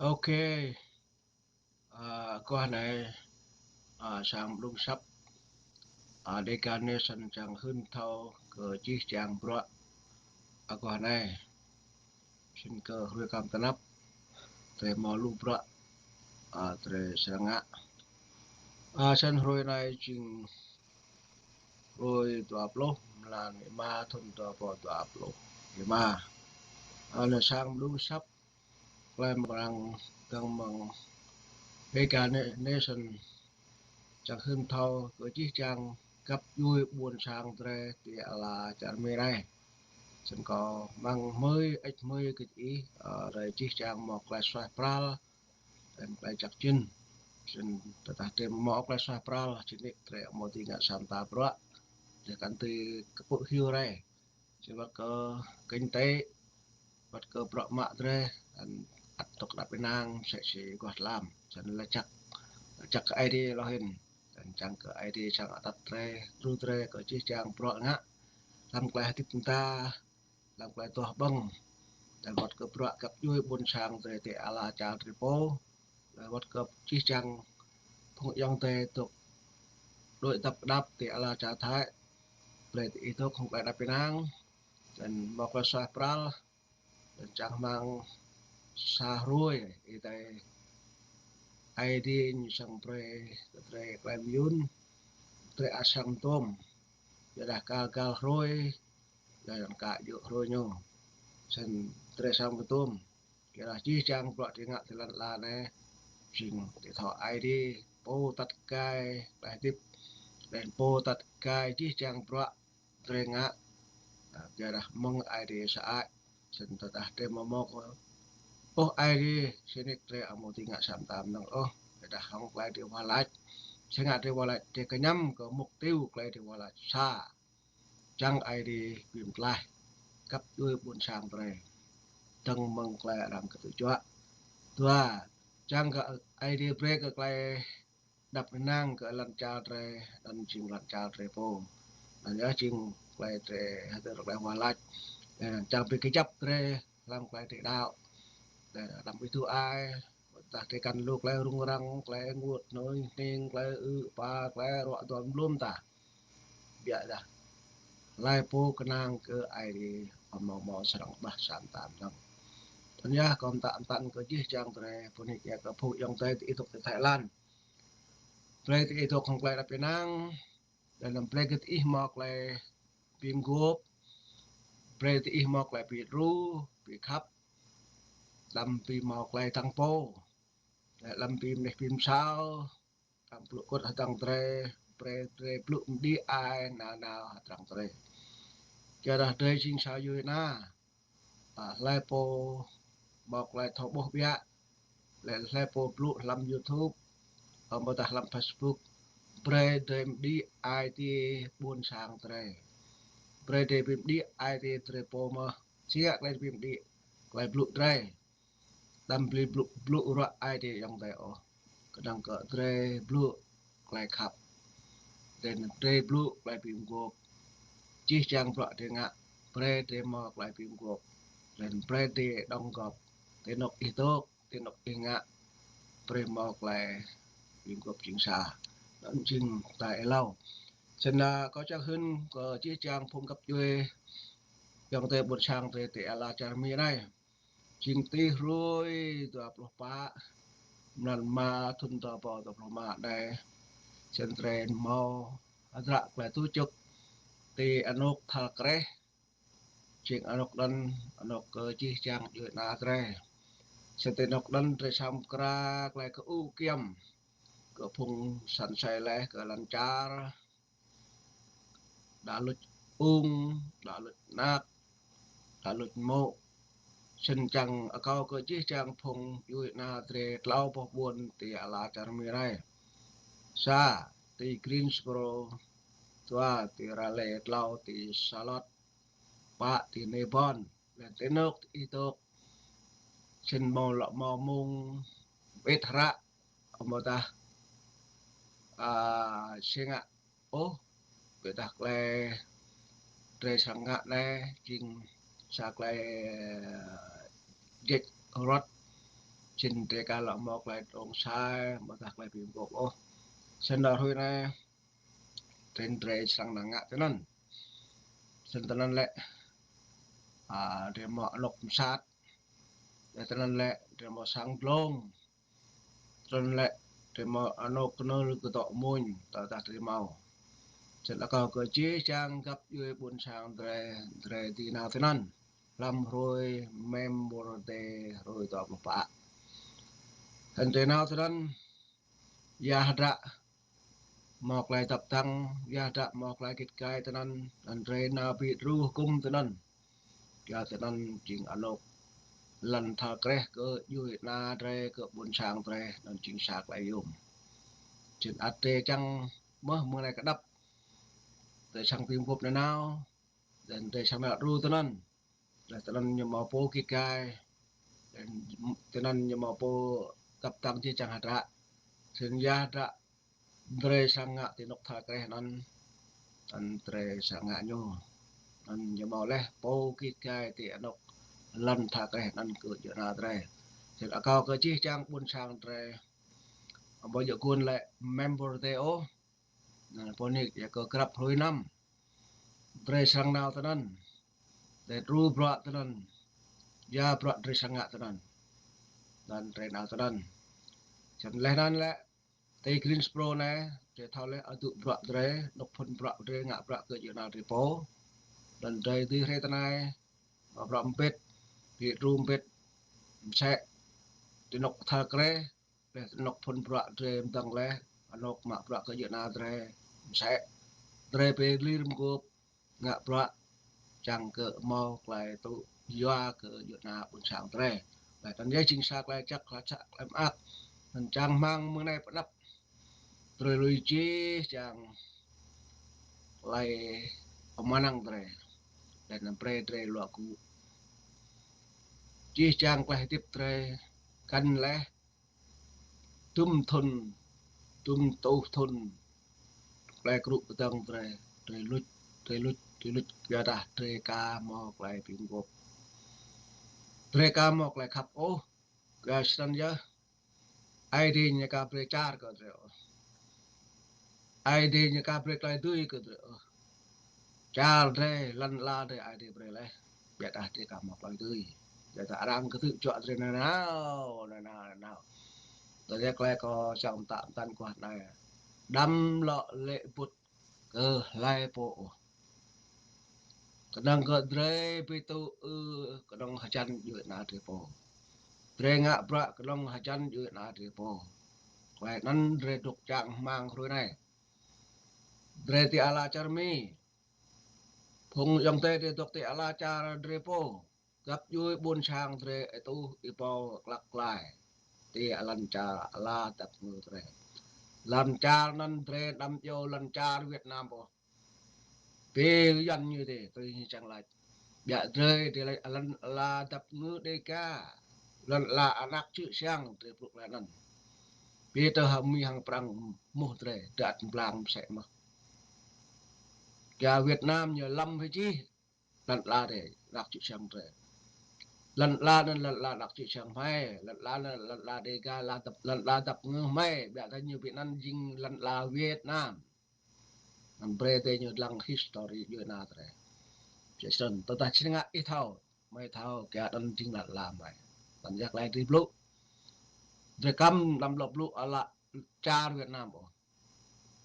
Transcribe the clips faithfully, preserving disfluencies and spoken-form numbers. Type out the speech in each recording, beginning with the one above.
Ok. Ơ, aguah anei, ơ, sang mđung asăp, ơ, Dega Nation čiăng hưn thâo kơ jih jang bruă aguah anei. Snăn kơ hruê kăm ti anăp, drei mâo lu bruă, ơ, drei srăng ngă. Ơ, snăn hruê anei jing hruê dua pluh, mlan êma thŭn dua êbâo dua pluh êma. Ơ, anei sang mđung asăp, klei mrâo dơ̆ng mơ̆ng Dega Nation čiăng hưn thâo kơ jih jang găp djuê ƀuôn sang drei ti ala čar Mi anei. Snăn kâo mơ̆ng hmei, hơêč hmei kơ ih, ơ, drei jih jang mâo klei suaih pral, leh anăn klei jăk jĭn. Snăn tơdah drei mâo klei suaih pral, snăn drei amâo dưi ngă sa mta bruă, drei kăn dưi kpư̆ hiu rei. Snăn wăt kơ kinh tế, wăt kơ bruă mă drei, anăn ăt dôk êđăp ênang, msĕ si aguah tlam. Snăn lač jăk, lač jăk kơ Aê Diê lŏ hĭn. Anăn čiăng kơ Aê Diê čiăng atăt drei, đru drei kơ jih jang bruă ngă hlăm klei hdĭp mta, hlăm klei duah ƀơ̆ng. Leh wăt kơ bruă găp djuê ƀuôn sang drei ti ala čar drei pô. Leh wăt kơ jih jang phung ayŏng adei dôk đuĕ dăp kđap ti ala čar Thái. Brei diih dôk hŏng klei êđăp ênang, leh anăn mâo klei suaih pral, leh anăn čang hmăng sa hruê, êdei Aê Diê ñu srăng brei kơ drei klei myun, drei ăt srăng tuôm. Ƀiădah găl găl hruê, leh anăn ka djŏ hruê ñu, snăn drei srăng bi tuôm. Kyuadah jih jang bruă drei ngă ti lăn ala anei, jing ti thâo Aê Diê, pô atăt gai klei hdĭp, leh anăn pô atăt gai jih jang bruă drei ngă. Ơ, kyuadah mơ̆ng Aê Diê sơăi, snăn tơdah drei amâo mâo ôh Aê Diê, snăn drei amâo dưi ngă sa mta mnơ̆ng ôh. Ƀiădah hŏng klei drei wah lač, si ngă drei wah lač, drei kñăm kơ mục tiêu klei drei wah lač sa, čiăng Aê Diê bi mtlaih găp djuê ƀuôn sang drei dơ̆ng mơ̆ng klei arăng ktư̆ juă. Dua, čiăng kơ Aê Diê brei kơ klei êđăp ênang kơ lăn čar drei, anăn jing lăn čar drei pô. Anăn yơh jing klei drei hdơr klei wah lač. Leh anăn čiăng bi kjăp drei hlăm klei drei đăo. Leh anăn hlăm êdu ai, tơdah drei kăn lu klei rŭng răng, klei ênguôt, hnui hnĭng, klei ư̆ êpa, klei ruă duam mlum tah. Ƀiădah hlei pô knang kơ Aê Diê, amâo mâo srăng ƀah sa mta mnơ̆ng. Anăn yơh kâo mtă mtăn kơ jih jang drei, phung nik ya kơ phung ayŏng adei diih dôk ti Thái Lan. Brei diih dôk hŏng klei êđăp ênang, leh anăn brei kơ diih mâo klei bi mguôp, brei diih mâo klei bi đru, bi khăp, đăm bi mâo klei tăng pô, leh đăm bi mneh bi msao, đăm blŭ kŭt hdơ̆ng drei, brei drei blŭ mđĭ ai nanao hdơ̆ng drei. Kyuadah drei jing sa djuê ana, ơ, hlei pô mâo klei thâo ƀuh ƀiă, leh hlei pô blŭ hlăm YouTube, amâodah hlăm Facebook, brei drei mđĭ ai tiê ƀuôn sang drei. Brei drei bi mđĭ ai tiê drei pô mơh. Si ngă klei bi mđĭ? Klei blŭ drei. Đăm bi blŭ, blŭ ruă ai tiê ayŏng adei ôh. Knŏng kơ drei blŭ klei khăp. Leh anăn drei blŭ klei bi mguôp. Jih jang bruă drei ngă, brei drei mâo klei bi mguôp. Leh anăn brei drei đóng góp. Ti anôk ih dôk, ti anôk ih ngă, brei mâo klei bi mguôp jing sa. Anăn jing klei êlâo. Snăn kâo čiăng hưn kơ jih jang phung găp djuê ayŏng adei ƀuôn sang drei ti ala čar Mi anei. Jing ti hruê dua pluh pă, mlan êma thŭn dua êbâo dua pluh êma anei. Snăn drei mâo hdră klei tŭ čŭk ti anôk Thal Kreh, jing anôk anăn, anôk kơ jih jang djuê ana drei. Snăn ti anôk anăn drei srăng mkra klei kơ ŭ kiăm kơ phung săn asei leh kơ lăn čar, đa luč ung, đa luč anak, đa luč mô̆. Snăn čiăng akâo kơ jih jang phung djuê ana drei tlâo boh ƀuôn ti ala čar Mi anei. Sa, ti Greensboro, dua, ti Raleigh, tlâo, ti Charlotte, pă, ti Dearborn. Leh ti anôk ih dôk, snăn mâo lŏ mâo mông mbĭt hră, amâodah, ơ, si ngă ôh, ƀiădah klei drei srăng ngă anei jing sa klei, ơ, jêč ruăt, Čĭn drei ka lŏ mâo klei trông čhai, amâodah klei bi mguôp ôh. Snăn hruê anei, trin drei srăng năng ngă tinăn. Snăn tinăn lĕ, a, drei mâo anôk msat. Leh tinăn lĕ, drei mâo sang dlông. Tinăn lĕ, drei mâo anôk knưl kdŏ mmuñ, tơdah drei mâo. Snăn akâo kơ jih jang găp djuê ƀuôn sang drei, drei dưi nao tinăn. Hlăm hruê Memorial Day hruê dua pluh pă. Hŏng drei nao tinăn, ya hdră mâo klei dăp dăng, ya hdră mâo klei gĭt gai tinăn, anăn drei nao bi đru hgŭm tinăn. Ya tinăn jing anôk lăn tha kreh kơ djuê ana drei, kơ ƀuôn sang drei, anăn jing sa klei yuôm. Čĭn ăt drei čiăng mơh mơ̆ng anei kơ dăp. Drei srăng bi mguôp nanao, leh anăn drei srăng nao đru tinăn. Leh tinăn ñu mâo pô gĭt gai. Leh tinăn ñu mâo pô dăp dăng jih jang hdră. Snăn ya hdră drei srăng ngă ti anôk tha kreh anăn. Anăn drei srăng ngă ñu. Anăn ñu mâo leh pô gĭt gai ti anôk lăn tha kreh anăn kơ djuê ana drei. Snăn akâo kơ jih jang ƀuôn sang drei. Amâo djŏ guôn lĕ Memorial Day ôh. Anăn pô nik ya kơ grăp hruê năm. Drei srăng nao tinăn. Drei đru bruă tinăn. Ya bruă drei srăng ngă tinăn. Anăn drei nao tinăn. Snăn leh anăn lĕ, ti Greensboro anei, drei thâo leh adŭ bruă drei, anôk phŭn bruă drei ngă bruă kơ djuê ana drei pô. Anăn drei dưi hriê tinei, mă bruă mbĭt, bi đru mbĭt, msĕ, ti anôk tha kreh, leh anôk phŭn bruă drei mdơ̆ng leh, anôk mă bruă kơ djuê ana drei, msĕ, drei bi lir mguôp, ngă bruă, čiăng kơ mâo klei tŭ yua kơ djuê ana ƀuôn sang drei. Leh anăn ya jing sa klei jăk, klei jăk, klei mơak. Anăn čang hmăng mơ̆ng anei pơ anăp. Drei lui jih jang klei kmhal năng drei. Leh anăn brei drei luă gŭ. Jih jang klei hdĭp drei kăn leh dŭm thŭn, dŭm êtuh thŭn, klei krŭ kdơ̆ng drei, drei luč, drei luč, drei luč, kyuadah drei ka mâo klei bi mguôp. Drei ka mâo klei khăp ôh, kyua snăn yơh, Aê Diê ñu ka brei čar kơ drei ôh. Aê Diê ñu ka brei klei dưi kơ drei ôh. Čar drei, lăn ala drei, Aê Diê brei leh. Ƀiădah drei ka mâo klei dưi. Ƀiădah arăng ktư̆ juă drei nanao, nanao, nanao. Tơdah klei kâo čiăng mtă mtăn aguah anei. Đăm lŏ lĕ bŭt kơ hlei pô ôh. Knŏng kơ drei bi tŭ ư, knŏng hjăn djuê ana drei pô. Drei ngă bruă knŏng hjăn djuê ana drei pô. Klei anăn drei dôk čang hmăng hruê anei. Drei ti ala čar Mi. Phung ayŏng adei drei dôk ti ala čar drei pô. Găp djuê ƀuôn sang drei êtuh êbâo klăk klai. Ti lăn čar ala dap kngư drei. Lăn čar anăn drei đăm djŏ lăn čar Việt Nam ôh. Bi Yuăn ñu dê, tui ñu čiăng lač. Ƀiădah drei, drei lač lăn ala dap kngư Đêga. Lăn ala anak čư̆ siăng drei blŭ leh anăn. Bi tơ hŏng Mi hŏng Prăng mơh drei, dơ̆ng mblang msĕ mơh. Kyua Việt Nam ñu lăm hĕ jih, lăn ala drei, anak čư̆ siăng drei. Lăn ala anăn lăn ala anak čư̆ siăng hmei, lăn ala anăn lăn ala Đêga, ala dap, lăn ala dap kngư hmei, ƀiădah ñu bi anăn jing lăn ala Việt Nam. Anăn brei drei ñu dlăng history djuê ana drei. Snăn, tơdah čiăng ngă ih thâo, hmei thâo, kyua anăn jing lăn ala hmei. Anăn ya klei drei blŭ. Drei kăm đăm lŏ blŭ ala čar Việt Nam ôh.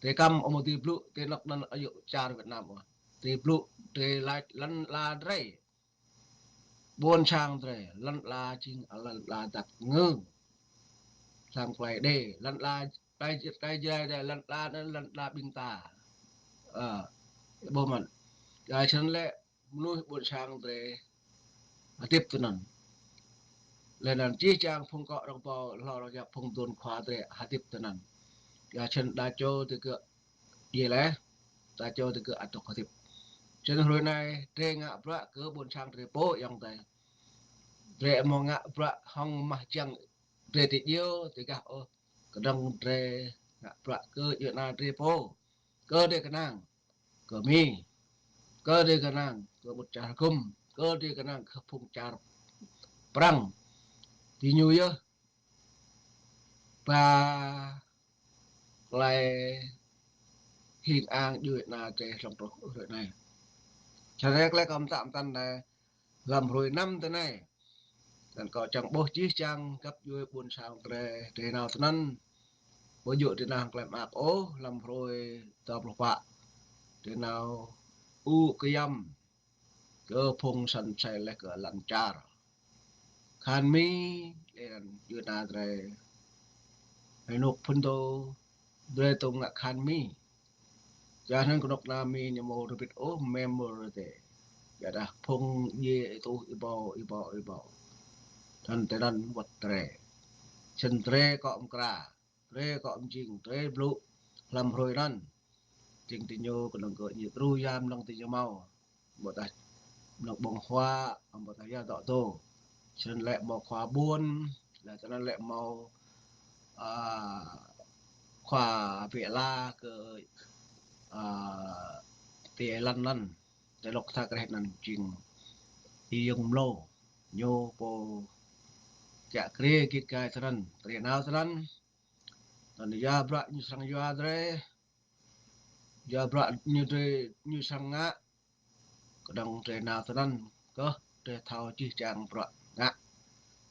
Drei kăm amâo dưi blŭ, ti anôk anăn ayŏ čar Việt Nam ôh. Drei blŭ, drei lač lăn ala drei. Ƀuôn sang drei, lăn ala jing lăn ala dap kngư. Hlăm klei Êđê, lăn ala, klei, klei Jrai drei, lăn ala anăn lăn ala ƀing ta. Ơ, ƀuh mơ̆n. Kyua snăn lĕ, mnuih ƀuôn sang drei hdĭp tinăn. Leh anăn jih jang phung kŏ rŏng ƀâo, hlô rŏng yap phung dôn khua drei hdĭp tinăn. Kyua snăn đa čô digơ̆ djiê leh, đa čô digơ̆ adôk hdĭp. Snăn hruê anei drei ngă bruă kơ ƀuôn sang drei pô ayŏng adei. Drei amâo ngă bruă hŏng mah jiăng drei ti djiêu, ti gah ôh. Knŏng drei ngă bruă kơ djuê ana drei pô. Kơ drei knang. Kơ Mi. Kơ drei knang. Kơ ƀuôn čar hgŭm. Kơ drei knang kơ phung čar Prăng. Diñu yơh ba klei hing ang djuê ana drei hlăm truh hruê anei. Čhare klei kâo mtă mtăn anei hlăm hruê năm ti anei. Anăn kâo čiăng ƀuh jih jang găp djuê ƀuôn sang drei, drei nao tinăn. Ƀu djŏ drei nao hŏng klei mơak ôh, hlăm hruê dua pluh pă drei nao ŭ kyăm kơ phung săn asei leh kơ lăn čar. Khan Mi, leh anăn djuê ana drei ênuk phŭn dô drei tŭ ngă khan Mi. Kyuanăn knŭk kna Mi ñu amâo rơbĭt ôh member drei. Kyuadah phung djiê êtuh êbâo, êbâo, êbâo. Anăn tinăn wăt drei. Snăn drei kŏ mkra, drei kŏ mjing, drei blŭ hlăm hruê anăn. Jing diñu knŏng kơ ñu đru ya mnơ̆ng diñu mâo. Amâodah mnơ̆ng ƀơ̆ng huă, amâodah ya dŏ dô. Snăn lĕ mâo khua ƀuôn, leh tinăn lĕ mâo, a, khua bi ala kơ, a, ti lăn anăn. Ti anôk tha kreh anăn jing Y Yung Mlô. Ñu pô kiă kriê gĭt gai tinăn, drei nao tinăn. Anăn ya bruă ñu srăng yua drei, ya bruă ñu drei, ñu srăng ngă, knŏng drei nao tinăn kơh drei thâo jih jang bruă ngă.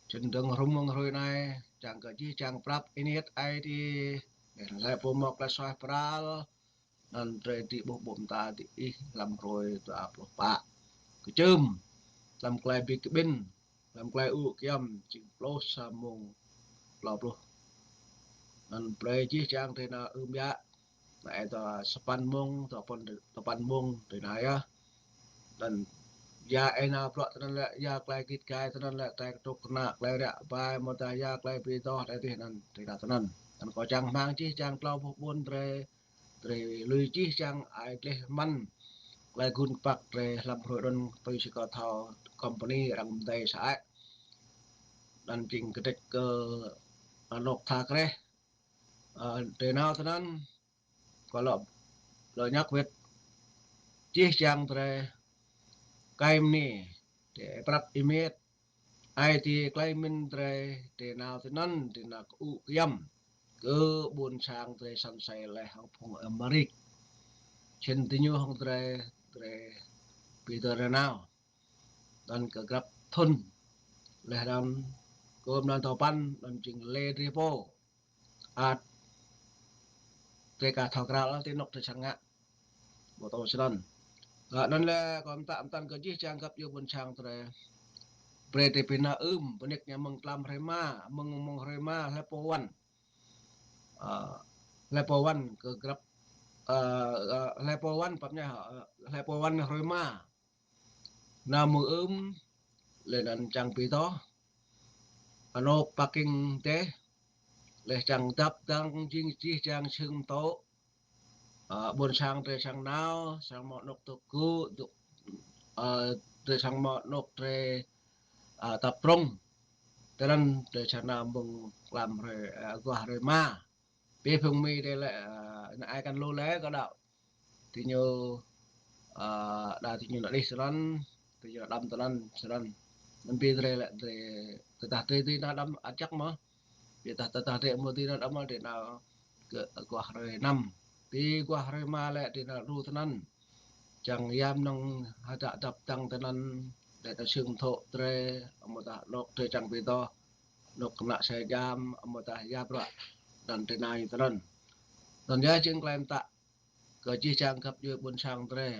Snăn dơ̆ng hrŭm mơ̆ng hruê anei, čiăng kơ jih jang prăp êniêt ai tiê, leh pô mâo klei suaih pral, anăn drei dưi ƀuh ƀô̆ mta diih hlăm hruê dua pluh pă. Kčưm, hlăm klei bi kƀĭn, hlăm klei ŭ kyăm, jing pluh sa mông tlâo pluh. Anăn brei jih jang drei nao ưm yă, nao êdah sa păn mông, dua păn, dua păn mông drei nao yơh. Anăn ya ênao bruă tinăn lĕ, ya klei gĭt gai tinăn lĕ, klei ktrŭk knă, klei riă bai, amâodah ya klei bi doh, drei dih anăn drei nao tinăn. Anăn kâo čang hmăng jih jang tlâo boh ƀuôn drei, drei lui jih jang ai dleh măn klei gun kpăk drei hlăm hruê anăn tui si kâo thâo company arăng mdei sơăi. Anăn jing kdrêč kơ anôk tha kreh, a, drei nao tinăn, kâo lŏ, lŏ ñăk wĭt jih jang drei, êkei mniê, drei prăp êmiêt, ai tiê klei mĭn drei, drei nao tinăn, drei nao kơ ŭ kyăm kơ ƀuôn sang drei săn asei leh hŏng phung Amêrik. Snăn diñu hŏng drei, drei bi dơr nao. Anăn kơ grăp thŭn. Leh anăn kơ mlan dua păn, anăn jing leh drei pô. Ăt drei ka thâo kral ti anôk drei srăng ngă. Ƀu tâo snăn. Anăn lĕ kâo mtă mtăn kơ jih jang găp djuê ƀuôn sang drei. Brei drei bi nao ưm, bi nik ñu mơ̆ng tlam hruê êma, mơ̆ng, mơ̆ng hruê êma, hlei pô wăn. A, hlei pô wăn kơ grăp, a, a, hlei pô wăn pap ñu, a, hlei pô wăn hruê êma. Nao mơ̆ng ưm, leh anăn čiăng bi doh anôk parking dih, leh čiăng dăp dăng jing jih jang sưng mtô, a, ƀuôn sang drei srăng nao, srăng mâo anôk dôk gŭ, dôk, a, drei srăng mâo anôk drei, a, tăp trŭng. Tinăn drei srăng nao mơ̆ng tlam hruê, a, aguah hruê êma. Bi phung Mi drei lĕ, a, nao ai kăn lu leh kơ đăo. Diñu, a, đa diñu nao dih snăn, diñu nao đăm tinăn snăn. Anăn bi drei lĕ drei, tơdah drei dưi nao đăm ăt jăk mơh. Bi tơdah, tơdah drei amâo dưi nao đăm mơh, drei nao kơ aguah hruê năm. Ti aguah hruê êma lĕ drei nao đru tinăn. Čiăng ya mnơ̆ng hdră dăp dăng tinăn, leh anăn sưng mtô drei, amâodah anôk drei čiăng bi doh, anôk knă sa jam, amâodah ya bruă, anăn drei nao tinăn. Anăn ya jing klei mtă kơ jih jang găp djuê ƀuôn sang drei.